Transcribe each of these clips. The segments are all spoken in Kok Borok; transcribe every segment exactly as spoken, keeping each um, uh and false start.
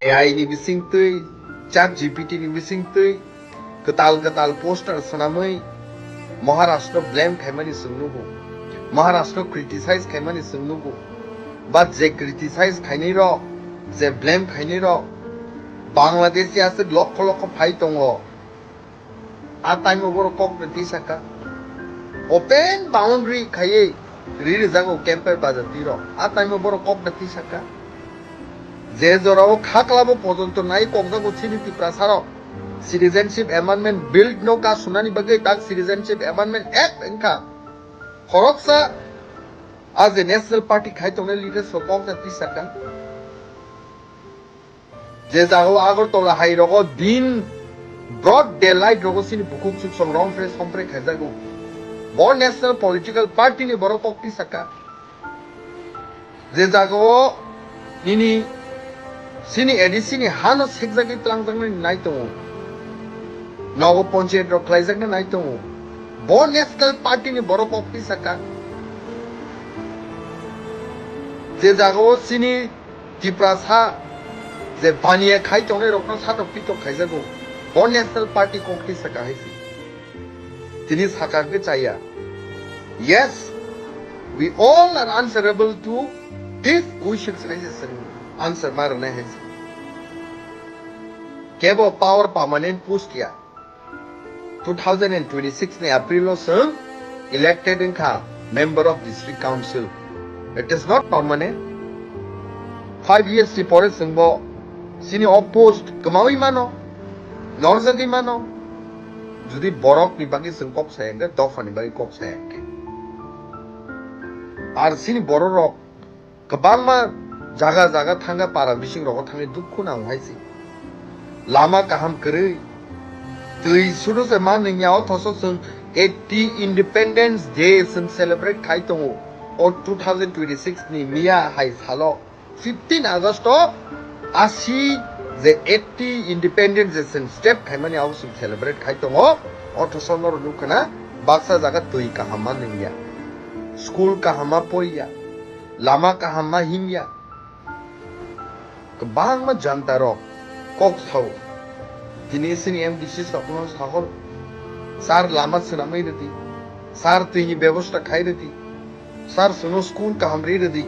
A I ni bisingtwi, Chat G P T ni bisingtwi, kwtal kwtal poster swnamwi Maharashtra blame khaimani chwng nugo, Maharashtra criticize khaimani chwng nugo, but je criticize khainai rok, je blame khainai rok, Bangladeshi aswk lokho lokho phai tongo, a time o borok kok twi saka, open boundary khaiwi ri rwjago camper bajatwi rok, a time o borok kok twi saka. Je jorao khaklabo pojonto nai kokjago chini Tiprasarok, Citizenship Amendment Bill no kasunani bagwi tak Citizenship Amendment Act wngkha. Khoroksa a je National Party khai tongnai leaders rok kok ja tisaka. Je jagao Agartala hai rogo din broad daylight rogo chini bukhuk chuksong rong phre sompre khaijago. Bo National Political Party ni borok kok tisaka. Je jagao nini chini A D C ni hano sekjagwi tlangjaknani nai tongo. Nogo ponchayat rok khlaijakna nai tongo. Bo National Party ni borok kok tisaka. Je jagao chini Tiprasa je baniya khai tongnai rokno satok pitok khaijago. Bo National Party kok tisaka hai se. Tini sakha khe chaya. Yes, we all are answerable to this question, hai se chwng answer ma rwnai hai se. Kebo power permanent post ya. Two thousand and twenty-six ni April o chwng elected wngkha member of district council. It is not permanent. Five years ni pore chwngbo chini o post kwmawi mano, norjagwi mano. Jodi borok ni bagwi chwng kok saya hwnkhe, dopha ni bagwi kok saya hwnkhe. Ar chini borok rok kwbangma jaga jaga thangkha, para bising rogo thangwi dukhu nango hai se. Lama kaham kwrwi. Twi sudu se ma nungya, othoso chwng eighty Independence Day chwng celebrate khai tongo. O two thousand twenty-six ni miya hai salo fifteen August o asi je eighty Independence Day chwng step khaimani abo chwng celebrate khai tongo. Othoso norok nukha na baksa jaga twi kaham ma nungya, school kaham ma poiya, lama kaham ma himya. Kwbangma janta rok kok sao. Tini chini M D C sokno sahol, sir lama swnamwi rwdi, sir twini bebosta khai rwdi, sir chwngno school kaham ri rwdi.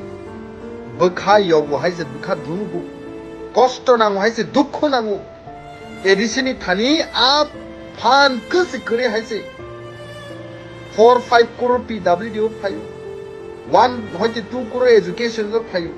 Bwkha yogo hai se bwkha dungo, kosto nango hai se dukhu nango. A D C ni thani a phan kwswi kwrwi hai se four five crore P W D o phaio, one hoite two crore education o phaio.